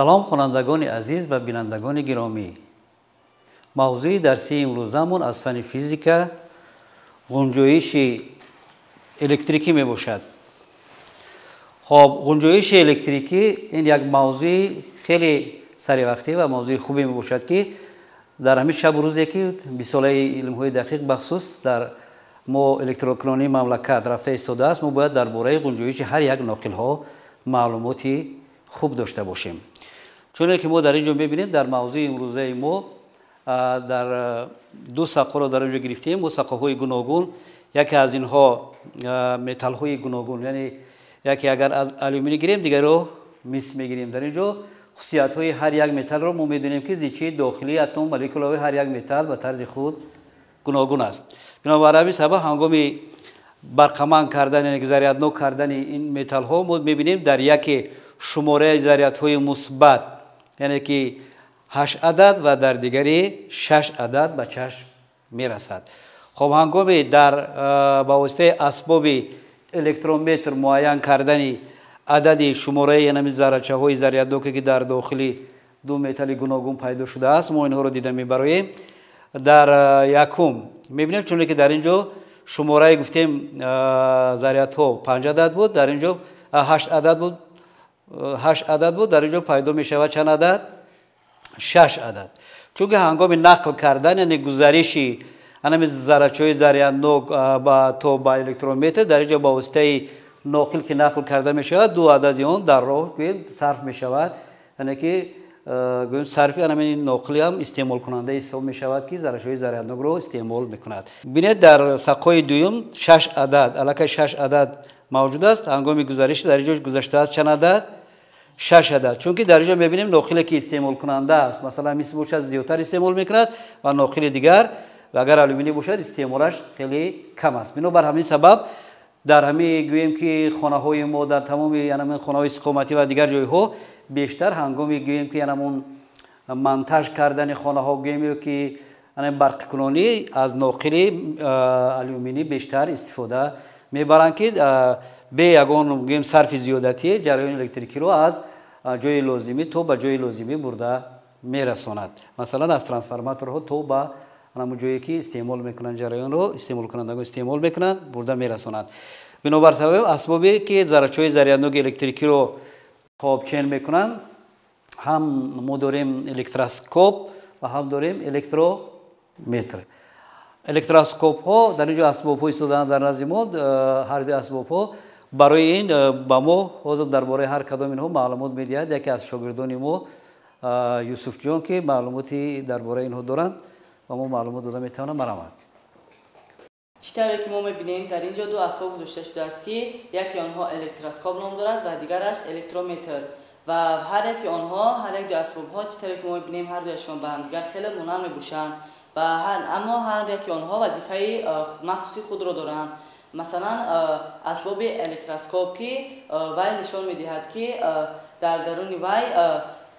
Салом, хонандагони азиз ва бинандагони гиромӣ. Мавзӯи дарсии имрӯзамон аз фанни физика ғунҷоиши электрикӣ мебошад. Хоб, ғунҷоиши электрикӣ ин як мавзӯи хеле саривақтӣ ва мавзӯи хубе мебошад, ки дар ҳамин шабу рӯзе, ки бистсолаи илмҳои дақиқ, бахусус дар мо электрокунонии мамлакат рафта истодааст, мо бояд дар бораи ғунҷоиши ҳар як ноқилҳо маълумоти хуб дошта бошем. Чуне ки мо дар ин ҷо мебинем, дар мавзӯи имрӯзаи мо дар ду сақоро дар ин ҷо гирифтем, мо сақоҳои гуногун, яке аз инҳо металлҳои гуногун, яъне яке агар аз алюминий гирем, дигаро мис мегирем. Дар ин ҷо хусусиятҳои ҳар як металлро мо медонем, ки зичии дохилии атом молекулаҳои ҳар як металл ба тарзи худ гуногун аст. Бинобар ҳамин сабаб ҳангоми барқаманд кардан, яъне заряднок кардани ин металлҳо, мо мебинем, дар яке шумораи зарядҳои мусбат, яъне ки 8 адад, ва дар дигари 6 адад ба чашм мерасад. Хоб, ҳангоми дар ба воситаи асбоби электрометр муайян кардани адади шумораи янами заррачаҳои зарядноке, ки дар дохили ду металли гуногун пайдо шудааст, мо инҳоро дида мебароем. Дар якум мебинем, чуне ки дар ин ҷо шумораи, гуфтем, зарядҳо 5 адад буд, дар ин ҷо 8 адад буд, 8 адад буд, дар ин ҷо пайдо мешавад чанд адад? 6 адад. Чунки ҳангоми нақл кардан, яъне гузариши анами заррачаҳои заряднок то ба электрометр, дар ин ҷо ба воситаи ноқил, ки нақл карда мешавад, ду адади он дар роҳ, гӯем, сарф мешавад, яъне ки, гӯем, сарфи анами ноқили ҳам истеъмолкунанда ҳисоб мешавад, ки заррачаҳои заряднокро истеъмол мекунад. Бинед, дар сақои дуюм 6 адад, аллакай 6 адад мавҷуд аст. Ҳангоми гузариш дар ин ҷо гузаштааст чанд адад? 6 адад. Чунки дар ин ҷо мебинем, ноқиле ки истеъмолкунанда аст, масалан, мис бошад, зиёдтар истеъмол мекунад ва ноқили дигар, агар алюминий бошад, истеъмолаш хеле кам аст. Бинобар ҳамин сабаб дар ҳамин, гӯем, ки хонаҳои мо, дар тамоми янамин хонаҳои истиқоматӣ ва дигар ҷойҳо бештар ҳангоми, гӯем, ки янамун монтаж кардани хонаҳо, гӯем, ки барқикунонӣ, аз ноқили алюминӣ бештар истифода мебаранд, ки бе ягон, гӯем, сарфи зиёдатӣ ҷараёни электрикиро аз ҷои лозимӣ то ба ҷои лозимӣ бурда мерасонад, масалан, аз трансформаторҳо то ба ҳамон ҷое, ки истеъмол мекунанд, ҷараёнро истеъмолкунандагон истеъмол мекунанд, бурда мерасонад. Бинобар сабаб асбобе, ки заррачаҳои зарядноки электрикиро хоб чен мекунанд, ҳам мо дорем электроскоп ва ҳам дорем электрометр. Электроскопҳо дар ин ҷо асбобҳо истодаанд дар назди мо. Ҳар ду асбобҳо барои ин ба мо ҳозир дар бораи ҳар кадом инҳо маълумот медиҳад яке аз шогирдони мо, Юсуфҷон, ки маълумоти дар бораи инҳо доранд ва мо маълумот дода метавонам. Марҳамат. Чӣ тавре ки мо мебинем, дар ин ҷо ду асбоб гузошта шудааст, ки яке онҳо электроскоп ном дорад ва дигараш электрометр. Ва ҳар яки онҳо, ҳар як ду асбобҳо, чӣ тавре ки мо мебинем, ҳар дуяшон ба ҳамдигар хеле монанд мебошанд, ва аммо ҳар яки онҳо вазифаи махсуси худро доранд. Масалан, асбоби электроскоп, ки вай нишон медиҳад, ки дар даруни вай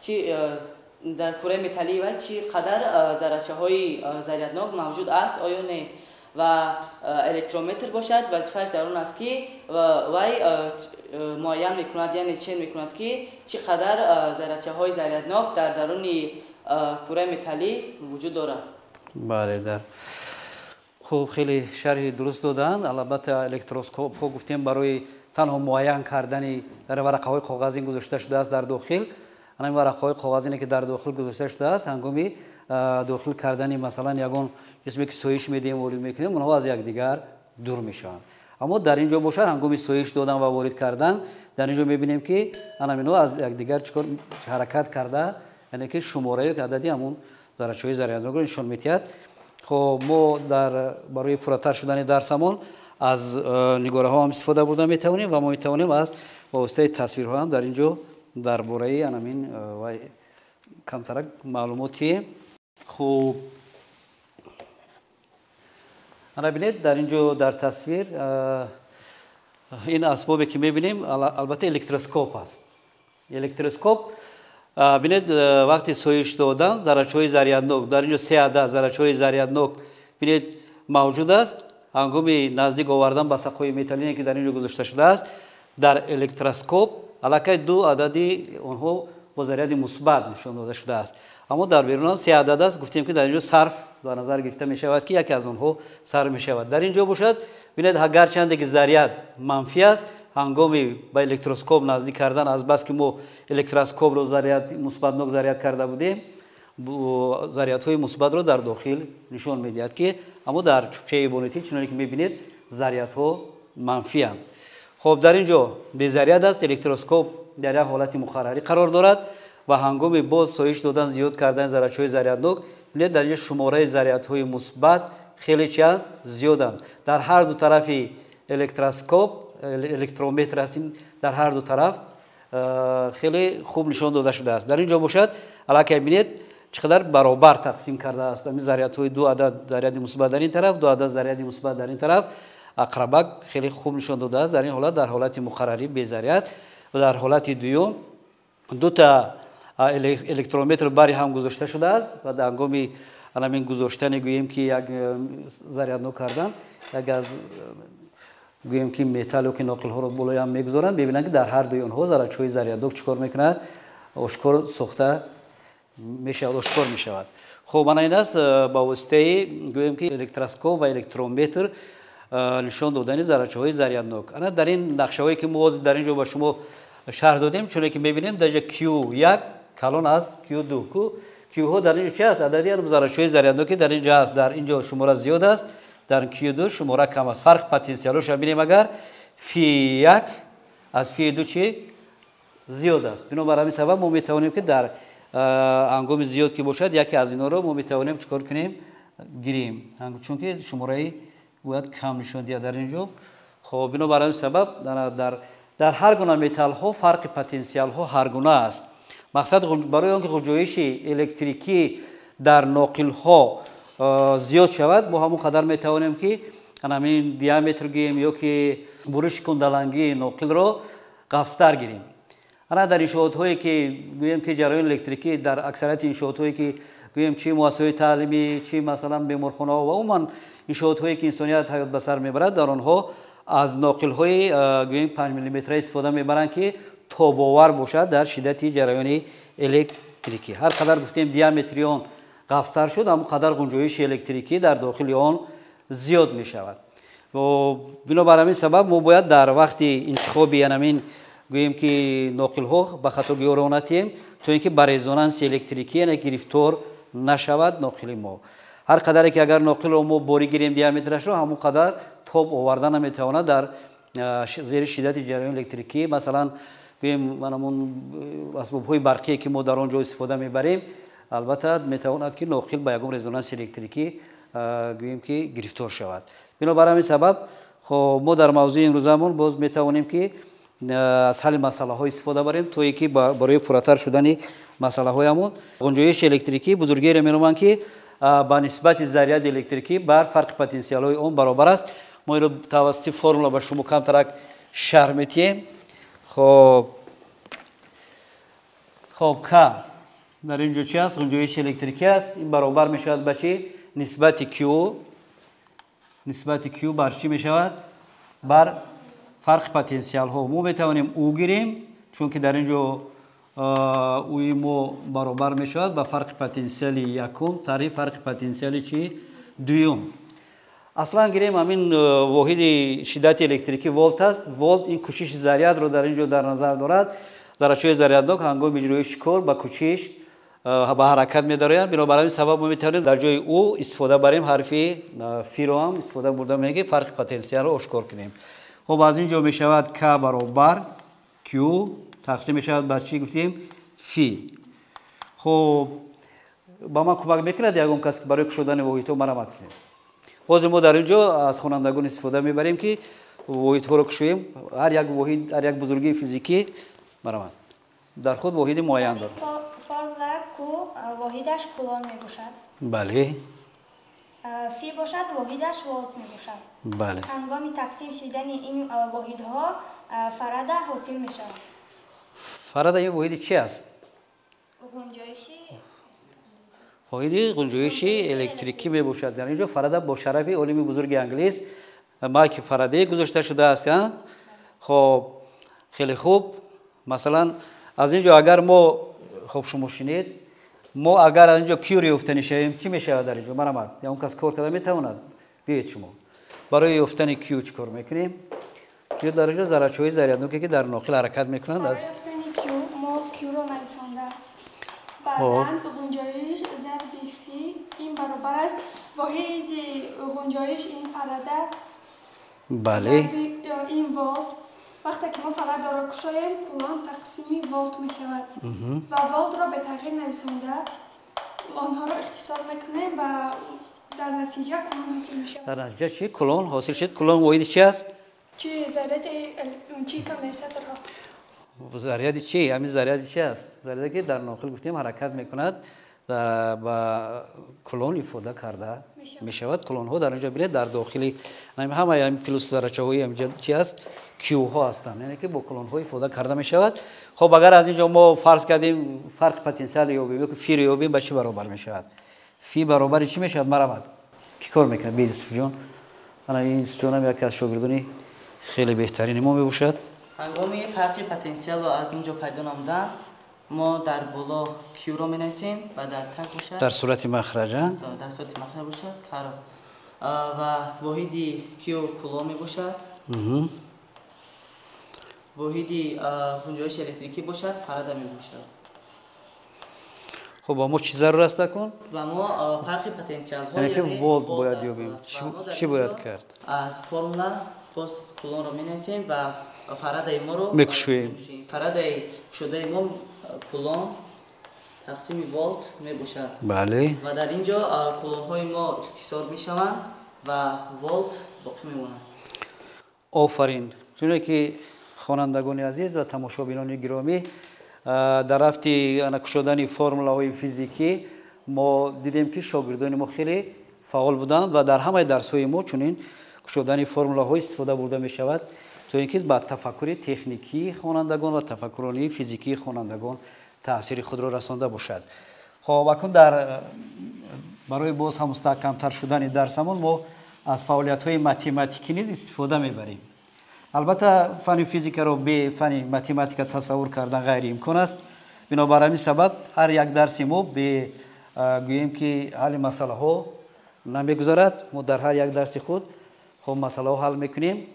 чи, дар кураи металлии вай чӣ қадар заррачаҳои заряднок мавҷуд аст оё не. Ва электрометр бошад, вазифааш дар он аст, ки вай муайян мекунад, яъне чен мекунад, ки чӣ қадар заррачаҳои заряднок дар даруни кураи металлӣ вуҷуд дорад. Бале, дар хуб, хеле шарҳи дуруст доданд. Албатта, электроскопҳо, гуфтем, барои танҳо муайян кардани дар варақаҳои коғазин гузошта шудааст дар дохил. Ҳамин варақаҳои коғазине, ки дар дохил гузошта шудааст, ҳангоми дохил кардани, масалан, ягон ҷисме, ки соиш медиҳем, ворид мекунем, онҳо аз якдигар дур мешаванд. Аммо дар ин ҷо бошад, ҳангоми соиш додан ва ворид кардан, дар ин ҷо мебинем, ки анаминҳо аз якдигар чикор ҳаракат карда, яъне ки шумораи адади ҳамун заррачаҳои заряднокро нишон медиҳад. Хоб, мо дар барои пурратар шудани дарсамон аз нигораҳо ҳам истифода бурда метавонем ва мо метавонем аз ба воситаи тасвирҳо ҳам дар ин ҷо дар бораи анамин вай камтарак маълумоти хуб. Ана бинед, дар ин ҷо дар тасвир ин асбобе, ки мебинем, албатта, электроскоп аст. Электроскоп, бинед, вақти соиш додан заррачаҳои заряднок, дар ин ҷо се адад заррачаҳои заряднок, бинед, мавҷуд аст. Ҳангоми наздик овардан ба сақои металлине, ки дар ин ҷо гузошта шудааст, дар электроскоп аллакай ду адади онҳо бо заряди мусбат нишон дода шудааст. Аммо дар берун се адад аст. Гуфтем, ки дар инҷо сарф ба назар гирифта мешавад, ки яке аз онҳо сарф мешавад. Дар инҷо бошад, бинед, гарчанде ки заряд манфӣ аст, ҳангоми ба электроскоп наздик кардан, аз бас ки мо электроскопро заряд мусбатнок заряд карда будем, зарядҳои мусбатро дар дохил нишон медиҳад, ки аммо дар чӯбчаи эбонитӣ, чуноне ки мебинед, зарядҳо манфианд. Хоб, дар ин ҷо безаряд аст, электроскоп дар як ҳолати муқаррарӣ қарор дорад ва ҳангоми боз соиш додан, зиёд кардани зарядчаҳои заряднок, бинед, дар ин ҷо шумораи зарядҳои мусбат хеле чи аст? Зиёданд. Дар ҳар ду тарафи электроскоп, электрометр аст, дар ҳар ду тараф хеле хуб нишон дода шудааст. Дар ин ҷо бошад, аллакай бинед, чӣ қадар баробар тақсим кардааст ҳамин зарядҳои: ду адад заряди мусбат дар ин тараф, ду адад заряди мусбат дар ин тараф. Ақрабак хеле хуб нишон додааст. Дар ин ҳолат, дар ҳолати муқаррарӣ, безаряд, ва дар ҳолати дуюм дута электрометр бари ҳам гузошта шудааст ва дар ҳангоми ҳамин гузоштани, гӯем ки, як заряднок кардан як аз, гӯем ки, металл ё ки ноқилҳоро болои ҳам мегузоранд, мебинанд, ки дар ҳар дуи онҳо зарядчаҳои заряднок чӣ кор мекунад? Ошкор сохта мешавад, ошкор мешавад. Хуб, мана ин аст ба воситаи, гӯем ки, электроскоп ва электрометр нишон додани зарядчаҳои заряднок. Ана дар ин нақшаҳое, ки мо дар ин ҷо ба шумо шарҳ додем, чуне ки мебинем, дар ҷо Q1 калон аз Q2. Q-ҳо дар ин ҷо чи аст? Адади зарядчаҳои зарядноки дар ин ҷо аст. Дар ин ҷо шумора зиёд аст, дар Q2 шумора кам аст. Фарқи потенсиалошро бинем агар, фи 1 аз фи 2 чи зиёд аст. Бинобар ҳамин сабаб мо метавонем, ки дар ҳангоми зиёд ки бошад, яке аз инҳоро мо метавонем чӣ кор кунем? Гирем, чунки шумораи бояд кам нишон диҳад дар ин ҷо. Хоб, бинобар ҳамин сабаб дар ҳар гуна металлҳо фарқи потенсиалҳо ҳар гуна аст. Мақсад, барои он ки ғунҷоиши электрикӣ дар ноқилҳо зиёд шавад, мо ҳамон қадар метавонем, ки ҳамин диаметр гирем ё ки буриши кундалангии ноқилро ғафзтар гирем. Ана дар иншоотҳое, ки, гӯем ки, ҷараёни электрикӣ дар аксарияти иншоотҳое, ки, гӯем, чи муассисаҳои таълимӣ, чи масалан беморхонаҳо ва умуман иншоотҳое, ки инсоният ҳаёт ба сар мебарад, дар онҳо аз ноқилҳои, гӯем, 5 миллиметра истифода мебаранд, ки тобовар бошад дар шиддати ҷараёни электрикӣ. Ҳар қадар, гуфтем, диаметри он ғафзтар шуд, ҳамон қадар ғунҷоиши электрикӣ дар дохили он зиёд мешавад. Бинобар ҳамин сабаб мо бояд дар вақти интихоби янамин, гӯем ки, ноқилҳо ба хатогиҳо роҳ натиҳем, то ин ки ба резонанси электрикӣ, яъне гирифтор нашавад ноқили мо. Ҳар қадаре ки агар ноқилро мо борӣ гирем диаметрашро, ҳамон қадар тоб оварда наметавонад дар зери шиддати ҷараёни электрикӣ. Масалан, гӯем, ҳамон асбобҳои барқие, ки мо дар он ҷо истифода мебарем, албатта, метавонад, ки ноқил ба ягон резонанси электрикӣ, гӯем ки, гирифтор шавад. Бинобар ҳамин сабаб, хоб, мо дар мавзӯи имрӯзамон боз метавонем, ки аз ҳалли масъалаҳо истифода барем, то ин ки барои пурратар шудани масъалаҳоямон. Ғунҷоиши электрикӣ бузургиеро меноманд, ки ба нисбати заряди электрикӣ бар фарқи потенсиалҳои он баробар аст. Мо инро тавассути формула ба шумо камтарак шарҳ метиҳем. Хоб, к дар ин ҷо чи аст? Ғунҷоиши электрикӣ аст. Ин баробар мешавад ба чӣ? Нисбати q. Нисбати q бар чӣ мешавад? Бар фарқи потенсиалҳо. Мо метавонем u гирем, чунки дар ин ҷо уи мо баробар мешавад ба фарқи потенсиали якум тари фарқи потенсиали чи? Дуюм. Аслан гирем, ҳамин воҳиди шиддати электрикӣ волт аст. Волт ин кӯчиши зарядро дар ин ҷо дар назар дорад. Зарядчаҳои заряднок ҳангоми иҷроиши кор ба кӯчиш, ба ҳаракат медароянд. Бинобар ҳамин сабаб мо метавонем дар ҷои у истифода барем ҳарфи фиро ҳам истифода бурда меем, ки фарқи потенсиалро ошкор кунем. Хоб, аз ин ҷо мешавад к баробар q тақсим мешавад ба чӣ гуфтем? Фи. Хоб, ба ман кӯмак мекунад ягон кас барои кушодани воҳидҳо? Марамат кунед. Ҳозир мо дар ин ҷо аз хонандагон истифода мебарем, ки воҳидҳоро кушоем. Ҳар як воҳид, ҳар як бузургии физикӣ, марамат, дар худ воҳиди муайян дорад. Формула q воҳидаш кулон мебошад. Бале. Фи бошад, воҳидаш волт мебошад. Бале. Ҳангоми тақсим шудани ин воҳидҳо фарада ҳосил мешавад. Фарада ин воҳиди чи аст? Ғунҷоиши. Воҳиди ғунҷоиши электрикӣ мебошад. Дар ин ҷо фарада бо шарафи олими бузурги англис Майкл Фарадей гузошта шудааст. Хоб, хеле хуб. Масалан, аз ин ҷо агар мо Хуб, шумо шинед. Мо агар аз инҷо Q-ро ёфтанӣ шавем, чӣ мешавад дар инҷо? Марамад, ягон кас кор карда метавонад? Биёед шумо. Барои ёфтани Q чӣ кор мекунем? Q дар инҷо заррачаҳои зарядноке ки дар ноқил ҳаракат мекунанд. Барои ёфтани Q мо Q-ро нависонда. Баъдан ғунҷоиш зарби фи ин баробар аст. Воҳиди ғунҷоиш ин фарада. Бале. Ин волт. Вақте ки мо фарадаро кушоем, кулон тақсими волт мешавад. Ва волтро бе тағйир нависонда, онҳоро ихтисор мекунем ва дар натиҷа кулон ҳосил мешавад. Дар натиҷа чӣ? Кулон ҳосил шуд. Кулон воҳиди чӣ аст? Чи заряди, чи конденсаторҳо. Заряди чӣ? Ҳамин заряди чӣ аст? Заряде ки дар ноқил гуфтем ҳаракат мекунад, ба кулон ифода карда мешавад. Кулонҳо дар инҷо бинед, дар дохили ҳамаи ҳамин плюс заррачаҳои ҳаминҷо чӣ аст? Q-ҳо ҳастанд, яъне ки бо кулонҳо ифода карда мешавад. Хоб, агар аз инҷо мо фарз кардем фарқи потенсиал ёбем ё ки фиро ёбем, ба чӣ баробар мешавад? Фи баробари чӣ мешавад? Марамад, кӣ кор мекунад? Би Юсуфҷон. Ана ин Юсуфҷонам яке аз шогирдони хеле беҳтарини мо мебошад. Ҳангоми фарқи потенсиалро аз инҷо пайдо намудан, мо дар боло Q-ро менависем ва дар таг бошад. Дар сурати махраҷа? Дар сурати махраҷ бошад К-ро. Ва воҳиди Q кулон мебошад. Воҳиди ғунҷоиши электрикӣ бошад, фарада мебошад. Хуб, ба мо чӣ зарур аст акун? Ба мо фарқи потенсиалҳо, яъне ки яъне волт волт бояд дар ёбем. аст. Ва мо дар Чӣ бояд инҷо кард? Аз формула боз кулонро менависем ва фарадаи моро мекушоем. мекушоем. Фарадаи кушодаи мо кулон тақсими волт мебошад. Бале. Ва дар инҷо кулонҳои мо ихтисор мешаванд ва волт боқӣ мемонад. Офарин. Чуне ки хонандагони азиз ва тамошобинони гиромӣ, дар рафти ана кушодани формулаҳои физикӣ мо дидем ки шогирдони мо хеле фаъол буданд ва дар ҳамаи дарсҳои мо чунин кушодани формулаҳо истифода бурда мешавад, то ин ки ба тафаккури техникии хонандагон ва тафаккурони физикии хонандагон таъсири худро расонда бошад. Хоб, акнун барои боз ҳам мустаҳкамтар шудани дарсамон мо аз фаъолиятҳои математикӣ низ истифода мебарем. Албатта фани физикаро бе фани математика тасаввур кардан ғайриимкон аст. Бинобар ҳамин сабаб ҳар як дарси мо бе гӯем ки ҳалли масъалаҳо намегузарад. Мо дар ҳар як дарси худ хоб масъалаҳо ҳал мекунем.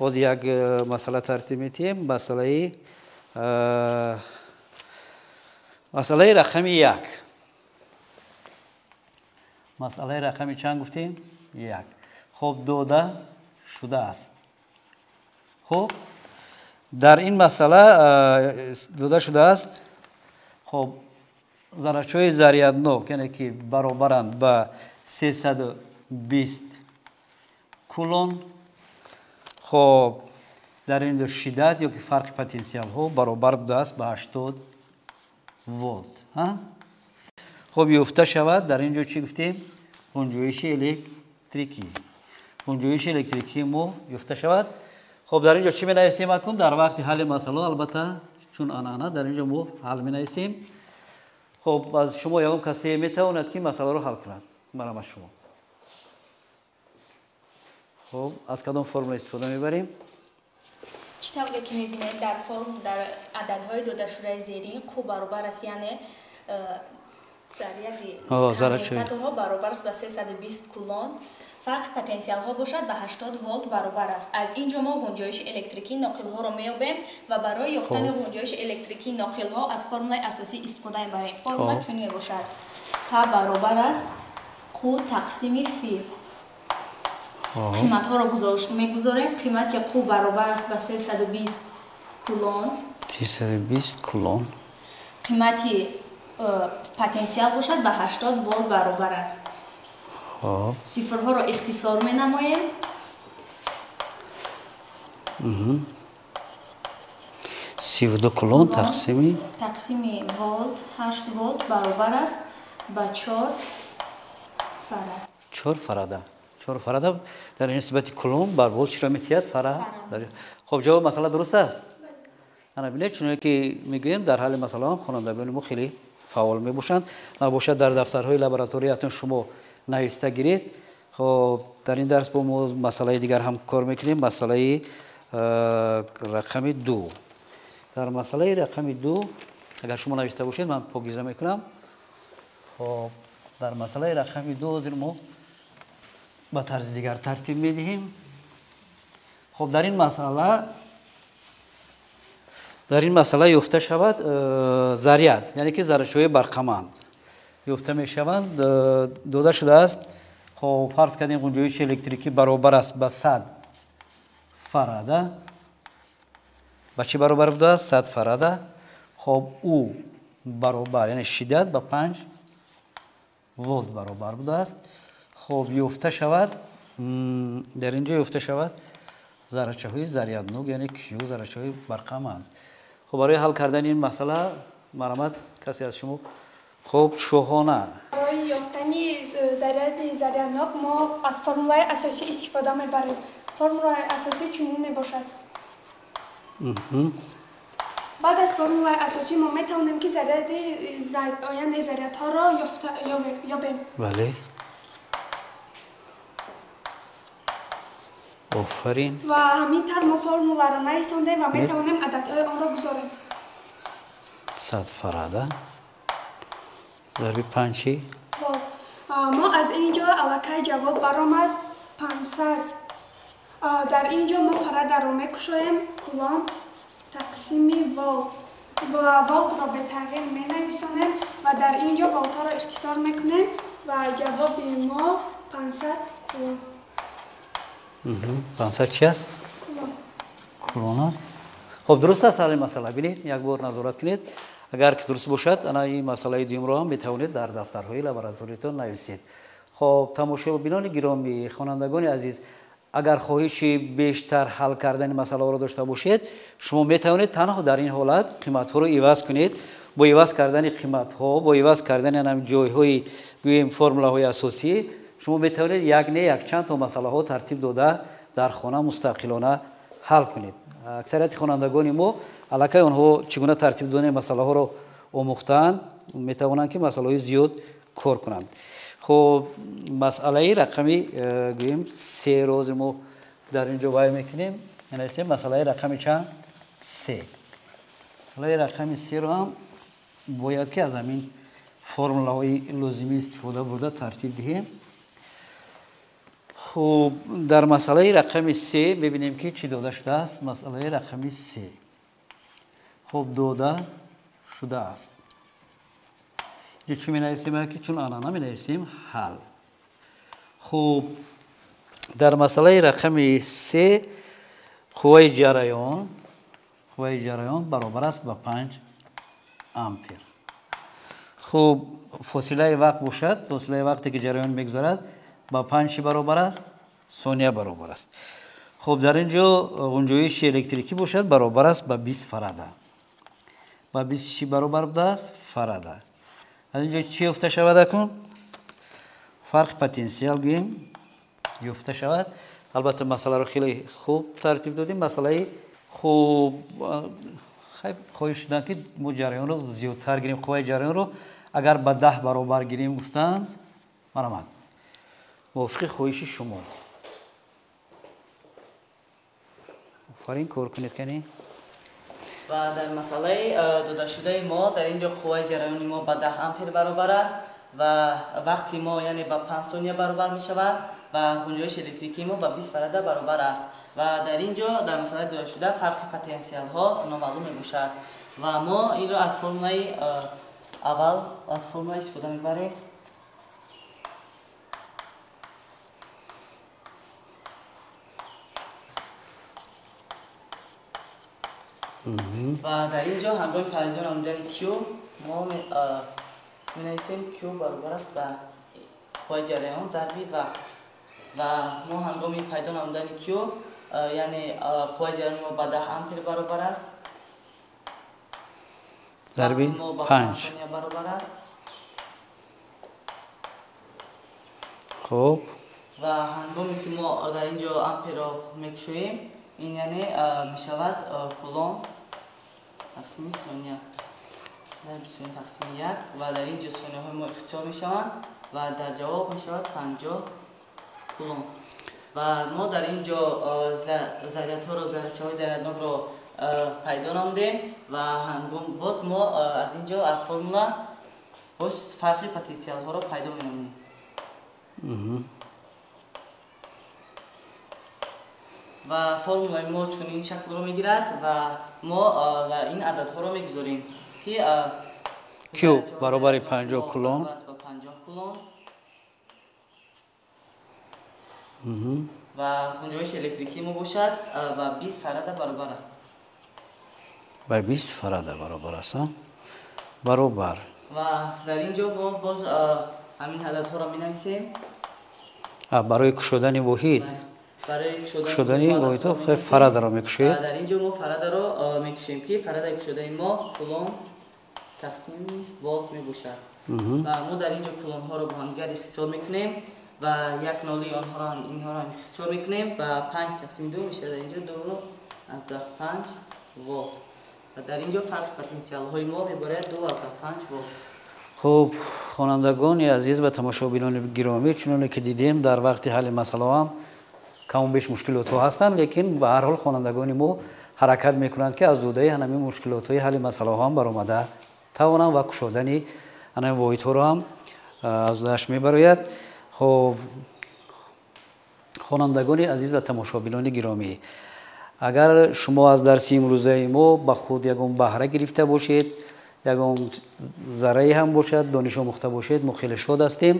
Ҳозир як масъала тартиб метиҳем. Масъалаи рақами як. Масъалаи рақами чанд гуфтем? Як. Хоб, дода шудааст. Хоб, дар ин масъала дода шудааст. Хоб, заррачаҳои заряднок, яъне ки баробаранд ба 320 кулон. Хоб, дар ин ҷо шиддат ё ки фарқи потенсиалҳо баробар будааст ба 80 волт. Ҳа? Хоб, ёфта шавад. Дар ин ҷо чӣ гуфтем? Ғунҷоиши электрикӣ. Ғунҷоиши электрикии мо ёфта шавад. Хоб, дар ин ҷо чӣ менависем акун? Дар вақти ҳалли масъалаҳо, албатта, чун анъана, дар ин ҷо мо ҳал менависем. Хоб, аз шумо ягон касе метавонад ки масъаларо ҳал кунад? Манам аз шумо. Хоб, аз кадом формула истифода мебарем? Чӣ тавре ки мебинед, дар форм, дар ададҳои додашудаи зерин Q баробар аст, яъне заряди конденсаторҳо баробар аст ба 320 кулон. Фарқи потенсиалҳо бошад ба 80 волт баробар аст. Аз ин ҷо мо ғунҷоиши электрикии ноқилҳоро меёбем ва барои ёфтани ғунҷоиши электрикии ноқилҳо аз формулаи асосӣ истифода мебарем. Формула чунин мебошад: К баробар аст Q тақсими фи. Қиматҳоро мегузорем. Қимати Q баробар аст ба 320 кулон. 320 кулон. Қимати потенсиал бошад ба 80 волт баробар аст. Сифрҳоро ихтисор менамоем. 32 кулон тақсими волт, 8 волт баробар аст ба 4 фарад. 4 фарада. 4 фарада дар нисбати кулон бар волт чиро метиҳад? Фарад. Хоб, ҷавоби масъала дуруст аст? Ана бинед, чуноне ки мегӯем, дар ҳалли масъалаҳо хонандагони мо хеле фаъол мебошанд. Набошад, дар дафтарҳои лабораториятон шумо нависта гиред. Хоб, дар ин дарс бо мо масъалаи дигар ҳам кор мекунем. Масъалаи рақами 2. Дар масъалаи рақами 2 Агар шумо навишта бошед, ман покиза мекунам. Хоб, дар масъалаи рақами 2 ҳозир мо ба тарзи дигар тартиб медиҳем. Хоб, дар ин масъала ёфта шавад заряд, яъне ки заррачаҳои барқаманд ёфта мешаванд. Дода шудааст. Хоб, фарз кардем ғунҷоиши электрикӣ баробар аст ба 100 фарада. Ба чӣ баробар будааст? 100 фарада. Хоб, ӯ баробар, яъне шиддат ба 5 волт баробар будааст. Хоб, ёфта шавад, дар ин ҷо ёфта шавад заррачаҳои заряднок, яъне Q, заррачаҳои барқаманд. Хоб, барои ҳал кардани ин масъала марҳамат касе аз шумо. Хоб, Шоҳона. Барои ёфтани заряди заряднок мо аз формулаи асосӣ истифода мебарем. Формулаи асосӣ чунин мебошад. Баъд аз формулаи асосӣ мо метавонем ки заряди, яъне зарядҳоро ёбем. Бале. Офарин. Ва ҳамин тавр мо формуларо нависондем ва метавонем ададҳои онро гузорем. 100 фарада зарби 5 волт. Мо аз ин ҷо аллакай ҷавоб баромад 500. Дар ин ҷо мо фарадаро мекушоем, кулон тақсими волт ва волтро бетағйир менависонем ва дар ин ҷо волтҳоро ихтисор мекунем ва ҷавоби мо 500 кулон. 500 чи аст? Кулон. Кулон аст. Хоб, дуруст аст ҳалли масъала. Бинед, як бор назорат кунед. Агар ки дуруст бошад, ана ин масъалаи дуюмро ҳам метавонед дар дафтарҳои лабораториятон нависед. Хоб, тамошобинони гиромӣ, хонандагони азиз, агар хоҳиши бештар ҳал кардани масъалаҳоро дошта бошед, шумо метавонед танҳо дар ин ҳолат қиматҳоро иваз кунед. Бо иваз кардани қиматҳо, бо иваз кардани ҳамин ҷойҳои, гӯем, формулаҳои асосӣ, шумо метавонед як не якчанд то масъалаҳо тартиб дода дар хона мустақилона ҳал кунед. Аксарияти хонандагони мо аллакай онҳо чӣ гуна тартиб додани масъалаҳоро омӯхтаанд, метавонанд ки масъалаҳои зиёд кор кунанд. Хоб, масъалаи рақами, гӯем, 3 рози мо дар ин ҷо вай мекунем. Менависем масъалаи рақами чанд? 3. Масъалаи рақами 3-ро ҳам бояд ки аз ҳамин формулаҳои лозимӣ истифода бурда тартиб диҳем. Хуб, дар масъалаи рақами 3 мебинем ки чӣ дода шудааст. Масъалаи рақами 3. Хуб, дода шудааст. Инҷо чӣ менависем? Ки чун анана менависем ҳал. Хуб, дар масъалаи рақами 3 қувваи ҷараён баробар аст ба 5 ампер. Хуб, фосилаи вақт бошад, фосилаи вақте ки ҷараён мегузарад ба 5 баробар аст, сония баробар аст. Хуб, дар ин ҷо ғунҷоиши электрикӣ бошад баробар аст ба 20 фарада. Ба 20 чӣ баробар будааст? Фарада. Аз ин ҷо чӣ ёфта шавад акун? Фарқи потенсиал гӯем ёфта шавад. Албатта масъаларо хеле хуб тартиб додем. Масъалаи хуб, хоҳиш шуданд ки мо ҷараёнро зиёдтар гирем, қувваи ҷараёнро агар ба 10 баробар гирем гуфтанд, марҳамат. Мувофиқи хоҳиши шумо. Офарин, кор кунед кани. Ва дар масъалаи додашудаи мо дар ин ҷо қувваи ҷараёни мо ба 10 ампер баробар аст ва вақти мо, яъне ба 5 сония баробар мешавад ва ғунҷоиши электрикии мо ба 20 фарада баробар аст. Ва дар ин ҷо дар масъалаи додашуда фарқи потенсиалҳо номаълум мебошад ва мо инро аз формулаи аввал, аз формула истифода мебарем. Ва дар ин ҷо ҳангоми пайдо намудани Q мо менависем Q баробар аст ба қувваи ҷараён зарби вақт. Ва мо ҳангоми пайдо намудани Q, яъне қувваи ҷараёни мо ба 10 ампер баробар аст, зарби 5 сония баробар аст. Хуб, ва ҳангоме ки мо дар ин ҷо амперро мекушоем, ин яъне мешавад кулон тақсими сония, зарби сония тақсими 1, ва дар ин ҷо сонияҳои мо ихтисор мешаванд ва дар ҷавоб мешавад 50 кулон. Ва мо дар ин ҷо зарядҳоро, заррачаҳои заряднокро пайдо намудем ва ҳангом боз мо аз ин ҷо аз формула боз фарқи потенсиалҳоро пайдо менамоем. Ва формулаи мо чунин шаклро мегирад ва мо ва ин ададҳоро мегузорем ки Q баробари 50 кулон ва ғунҷоиши электрикии мо бошад ба 20 фарада баробар аст. Ба 20 фарада баробар аст, баробар. Ва дар ин ҷо мо боз ҳамин ададҳоро менависем. Барои кушодани воҳид, барои кушодани воҳидҳо фарадаро мекушоед. Дар ин ҷо мо фарадаро мекушем ки фарадаи кушодаи мо кулон тақсими волт мебошад. Ва мо дар ин ҷо кулонҳоро бо ҳамдигар ихтисор мекунем ва як ноли онҳоро инҳоро ихтисор мекунем ва 5 тақсими 2 мешавад дар ин ҷо 2.5 волт. Ва дар ин ҷо фарқи потенсиалҳои мо мебарад 2.5 волт. Хуб, хонандагони азиз ва тамошобинони гиромӣ, чуноне ки дидем дар вақти ҳалли масъалаҳо ҳам каму беш мушкилотҳо ҳастанд, лекин ба ҳар ҳол хонандагони мо ҳаракат мекунанд ки аз дӯдаи ҳамин мушкилотҳои ҳалли масъалаҳо ҳам баромада тавонанд ва кушодани ҳамин воҳидҳоро ҳам аз дӯдаш мебарояд. Хуб, хонандагони азиз ва тамошобинони гиромӣ, агар шумо аз дарси имрӯзаи мо ба худ ягон баҳра гирифта бошед, ягон заррае ҳам бошад, дониш омӯхта бошед, мо хеле шод ҳастем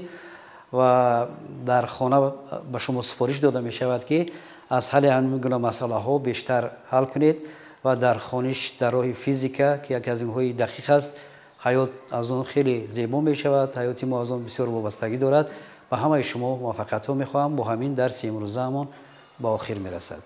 ва дар хона ба шумо супориш дода мешавад ки аз ҳалли ҳамин гуна масъалаҳо бештар ҳал кунед ва дар хониш дар роҳи физика, ки яке аз илмҳои дақиқ аст, ҳаёт аз он хеле зебо мешавад, ҳаёти мо аз он бисёр вобастагӣ дорад. Ба ҳамаи шумо муваффақиятҳо мехоҳам. Бо ҳамин дарси имрӯзаамон ба охир мерасад.